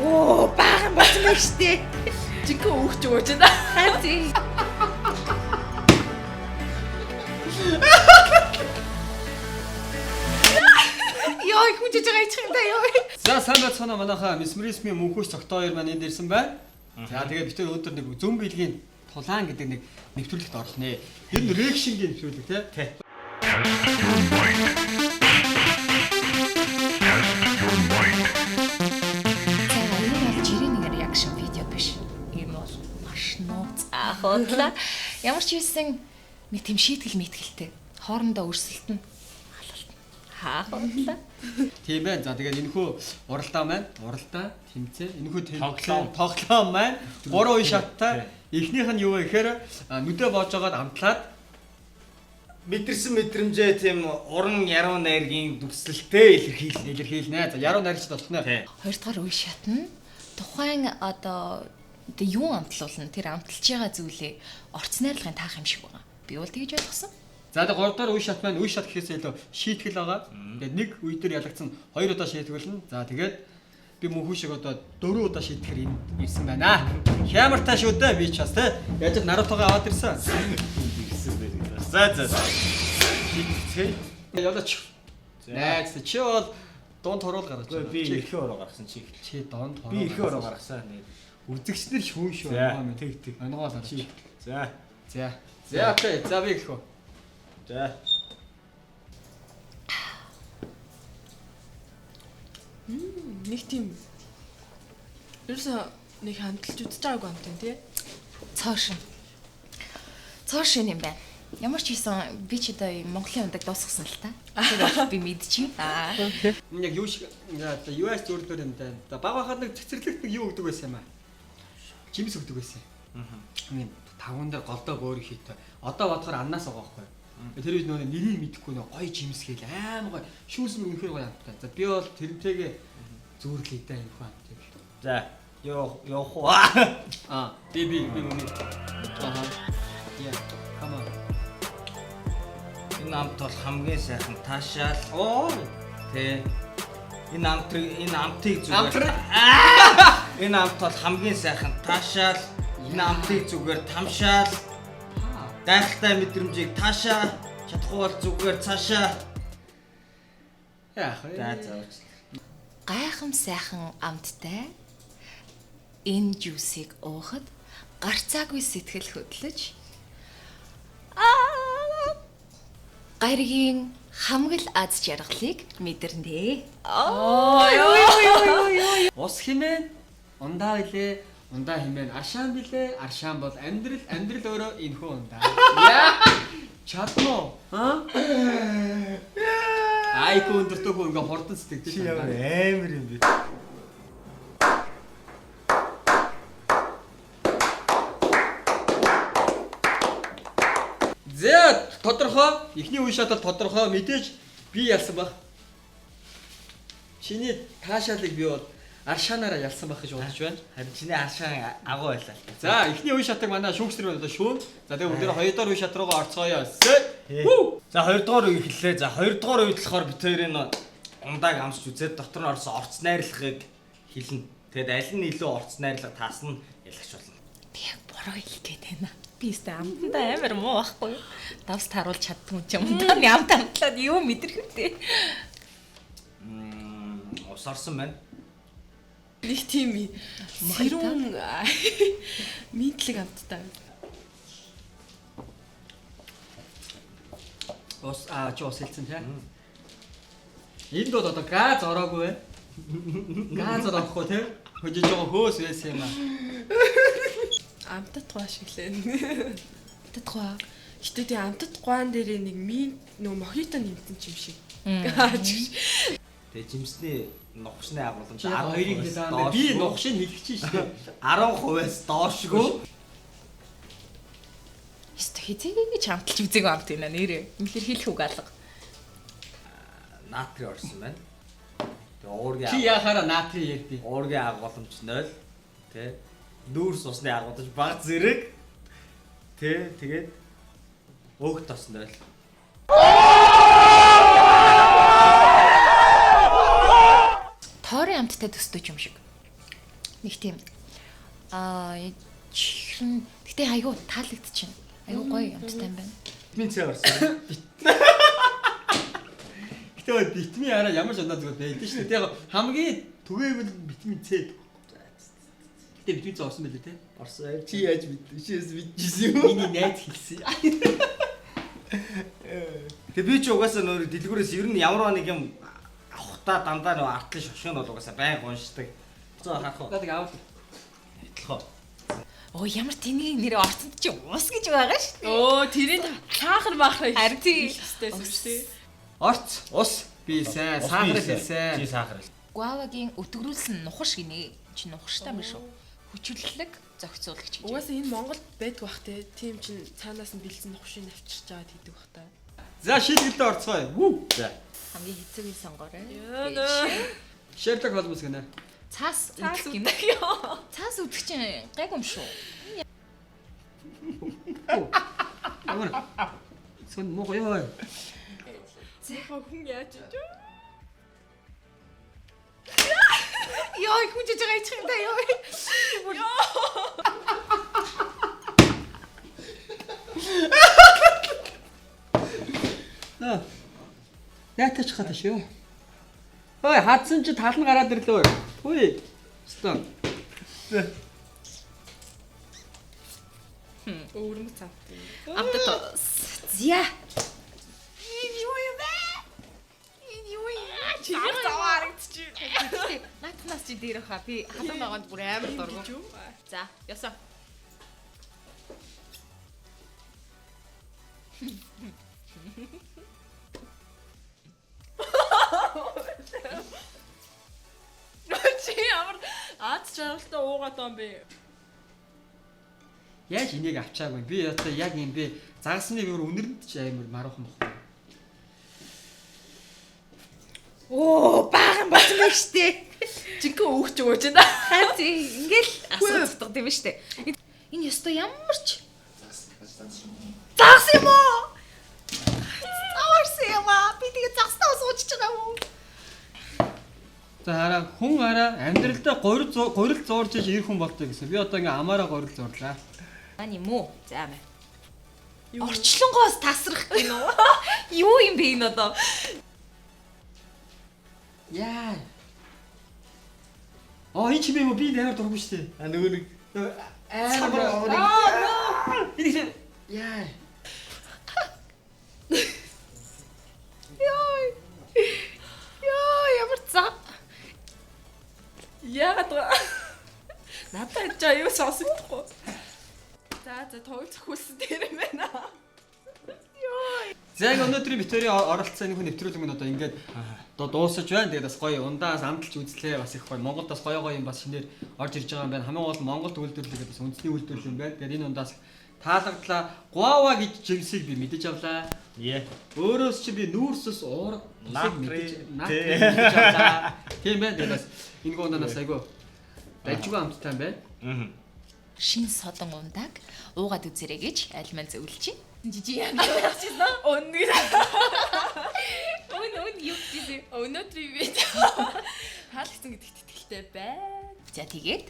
Оо, баахан болсон байх штэ. Жинхэнэ өөхч өгөөч та. Хаци. Йой, хүчиж байгаа ичих юм да ёо. За сайн байцгаана манайхаа Месмеризмийн мөнхөс цогтоо хоёр маань энд ирсэн байна. За тэгээд бид тэр өнөөдөр нэг зөм билгийн тулаан гэдэг нэг нэвтрүүлэгт орох нэ. Ер нь рекшингийн нэвтрүүлэг тий. За энэ бол жирийн нэг реакшн видео биш. Энэ бол маш нууц ахуйлаа. Ямар ч байсан нэг тийм шийтгэл мэтгэлтэй. Хоорондоо өрсөлдөн. Халалтна. Хаахуйлаа. Тийм байна. За тэгээд энэхүү уралдаа маань уралдаа тэмцээн энэхүү Тоглоом. тоглоом маань гурван үе шаттай. Эхнийх нь юу вэ гэхээр нүдэ боож байгаад амтлаад Мэдэрсэн мэдрэмжээ тийм уран яруу найргийн дүрслэлтэй илэрхийлнэ. илэрхийлнэ. За яруу найрагчд болох нэ. Тий. Хоёрдугаар үе шат нь тухайн одоо юу амтлуулна тэр амталж байгаа зүйлээ орц найрлагын таах юм шиг байгаа. Би бол тэгж ойлгосон. За тэгээд гурав дахь үе шат маань үе шат гэхээс илүү шийтгэл байгаа. Тэгээд нэг үе дээр ялагдсан хоёр удаа шийтгэлнэ. За тэгээд би мөнхүү шиг одоо дөрөв удаа шийтгэхэр энд ирсэн байна. Хямартай шүү дээ би ч бас те. Яаж л Нарутогоо аваад ирсэн. Ирсэн байх. За за. Шийтгэцгээе. Ялаач. Найз чи бол дунд туруул гаргаж Үгүй байна. би Чи- эрхийн ороо гаргасан чи. чи дунд туруул. Би эрхийн ороо гаргасан. Үзэгчнэр шүүн шүү. За, Онгоо минь. тэг, тэг. Онгоо л Чи. гарч. За. За. За окей. За би эхлэх үү. За. Нэг тийм ерөөсөө нэг хамталж үзэж байгаагүй амт юм тий. Цоошин. Цоошин юм байна. Ямар ч хийсэн би ч одоо юм Монголын ундаг дуусгасан л та. Тэр бол би мэдчихэв. Аа. Энэ яг юу шиг за юу яаж зөрлөөр юм даа. За баг байхад нэг цэцэрлэгт нэг юу өгдөг байсан юм аа. Жимс өгдөг байсан. Аа. Ийм таван дээр голдоо бөөр хийтэй. Одоо бодохоор аннаас байгаа байхгүй. Тэр үед нөгөө нэрийг мэдэхгүй нөгөө гоё жимс гээл аим гоё. Шүүсэн үнэхээр гоё амттай. За би бол тэрнтэйгээ зүүрлээ дээ энэ хүн амтыг. За. Йоо явах уу? Аа би үнэ. Аа. Yeah. Come on. Энэ амт бол хамгийн сайхан таашаал. Оо. Тэ. Энэ амтрыг энэ амтыг зүгээр. Амтрыг. Энэ амт бол хамгийн сайхан таашаал. Энэ амтыг зүгээр тамшаал. Гайхалтай мэдрэмжийг таашаа. Чадахгүй бол зүгээр цаашаа. Яах вэ? За за уучлаарай. Гайхам сайхан амттай энэ жюсийг уухад гарцаагүй сэтгэл хөдлөж аа гаригийн хамгал аз жаргалыг мэдэрнэ. Оо ёо ёо ёо. Ус химэн ундаа билээ, ундаа химэн аршаан билээ, аршаан бол амьдрал, амьдрал өөрөө энхүү ундаа. Яа! Чадна уу? Аа? Айку өндөртөө хөө ингээ хурдан сэтгэдэг. Чи ямар амар юм бэ? За тодорхой эхний үе шатал тодорхой мэдээж би ялсан баг. Чиний таашаалыг би бол аршаанаараа ялсан байх гэж бодож байна. Харин чиний аршаан агуу байлаа л та. За эхний үе шатыг манай шүүгчдэр байна одоо шүүн. За тэгээ бүгдээ хоёр дахь үе шат руугаа орцгоё. Сэ. За хоёрдугаар үе эхэллээ. За хоёрдугаар үед болохоор бид хоёрын ундааг амсч үзээд дотор нь орсон орц найрлагыг хэлнэ. Тэгэд аль нь илүү орц найрлага таасна ялагч болно. Би яг буруу хэлэх гээд байна. Би өстэй амтандаа амар муу байхгүй юу? Давс тааруулж чаддгүй юм чи унтаа нь амт амтлаад юу мэдрэх вэ? Ус орсон байна. Нэг тийм сэрүүн минтлэг амттай. Ус аа чи ус хэлсэн тий. Энд бол одоо газ ороогүй байна. Газ орохгүй тий. Хөжиж байгаа хөөс байсан юм аа. Амтат гуай шиг лээ. Амтат гуай. Гэтэ тийм амтат гуайн дээрээ нэг минт нөө мохито нэмсэн ч юм шиг. Тэгээ жимсний нухшны агуулмж Чи яг хоёрыг хэлээд байгаа юм байна. Би нухшийг хэлэх чинь шүү дээ. 10%-аас доошгүй. Өстө хизээч амталж үзээгүй амт юм аа нэрээ. Илэрхийлэх үг алга. Натрий орсон байна. Тэгээ уургийн Чи яхаараа натрий ярьдیں۔ уургийн агуулмж 0 тэ нүүрс усны агуулмж баг зэрэг тэ тэгээд өөх тос 0. Тойрын амттай төстэй юм шиг. Нэг тийм чихрэн гэтээ айгүй таалагдчихэв. Айгүй гоё амттай юм байна. Витамин С орсон. Гэтэ бол витамин араа ямар ч ундаа зүгээр байдаг шүү дээ. Яг хамгийн түгээмэл витамин С. Гэтэ витамин С орсон байлээ те. Орсон. Чи яаж мэд? Чи яс мэдчихсэн юм? Миний найз хэлсэн. Тэгээ би чи угаасаа нөр дэлгүүрээс ер нь ямар нэг юм авахтаа дандаа нөө артлын шошгон бол угаасаа байнга уншдаг. За харах уу? За тэг аавал. Хэтлэх үү? Оо ямар тэнийг нэрээ орцонд чи ус гэж байгаа шүү дээ. Өө тэрийг сахар махраа Харин тий. хийхтэй юм шүү дээ. Орц Ус. би сайн сахар хэлсэн. Чи сахар хэлсэн. Гуавагийн өтгөрүүлсэн нухаш гинэ. Чи нухаштай юм шүү. Хүчрэлэг зохицуулагч гэж. Угаасаа энэ Монголд байдг бах те. Тийм чин цаанаас нь бэлдсэн нухшийг авчирч аваад хийдэг бах та. За шийдгэлдээ орцгоё. Вүү. За. Хамгийн хэцүүгийн сонгоорой. Яа нөө. Шерлок Холмс гинэ. Цаас Цаас үдэх гинэ. үдэх ёо. Цаас үдэх чинь гайгүй юм шүү. Ямар сон муу ёо. Зэхэ хүн яаж иж. Йой, хүн жижиг айчих юм да ёо. Аа. Яатач хаташ ёо. Ой, хадсан чи тал нь гараад ирлээ. Хүй. Стон. Өвөрмөц амт. Амтд зя. Энэ юу юм бэ? Энэ юу юм? Чи заваа харагдчих. Гэтэ наатнаас чи дээр хаа. Би халуун байгаанд бүр амар дургу. Гэж юу? За, ёсоо. Чи ямар аз жаргалтай уугаад байгаа юм бэ? Яаж энийг авчаагүй? Би одоо яг юм би загасны бүр үнэрэнд чи амар маруухан бохгүй. Оо, баахан болсон байх штэ. Жинхэнэ өөгч өгөөж байна. Харин тий, ингээл асуудал дутдаг юм шүү дээ. Энэ ёстой ямар ч Загас юм уу? Заварсан юм аа. Би тэгээ загснаа суучж байгаа юм уу? За хараа хүн хараа амьдралдаа гурил гурил зуурж иж ир хүн болдог гэсэн. Би одоо ингээ амаараа гурил зуурлаа. Маань юм уу? За мэ. Орчлонгоос тасрах гин үү? Юу юм бэ энэ одоо? Яа. Аа энэ чимээ юм уу? Би амар дургу шүү дээ. А нөгөө нэг Амар Энэ их яа. Йой. Йой, ямар зав. Яагаад вэ? Надад жаа юу сонсогдохгүй. За за тоглож зөхүүлсэн дээр юм байна. За яг өнөөдрийн битэрийн оролцсон энэ хүн нэвтрүүлэг минь одоо ингээд одоо дуусаж байна. Тэгээд бас гоё ундааас амталж үзлээ. Бас их гоё. Монголд бас гоё гоё юм бас шинээр орж ирж байгаа юм байна. Хамгийн гол нь Монголд үйлдвэрлэгээд бас үндэсний үйлдвэрлэл юм байна. Тэгээд энэ ундаас таалагдлаа. Гуава гэж жимсийг би мэдэж авлаа. Е. Өөрөөс чи би нүүрсэс уурга тусыг Натрий. мэдэж натрий мэдэж авлаа. Тийм байна. Тэгээд бас энэ гундаанаас айгүй дажгүй амттай юм байна. Мм. Шин содон ундааг уугаад үзэрэй гэж альман зөвлөж чинь. Жижиг яа гэж байна. Өнөр Өн өн юу гэсэн. өнөөдрийн видео таалагдсан гэдэгт итгэлтэй байна. За тэгээд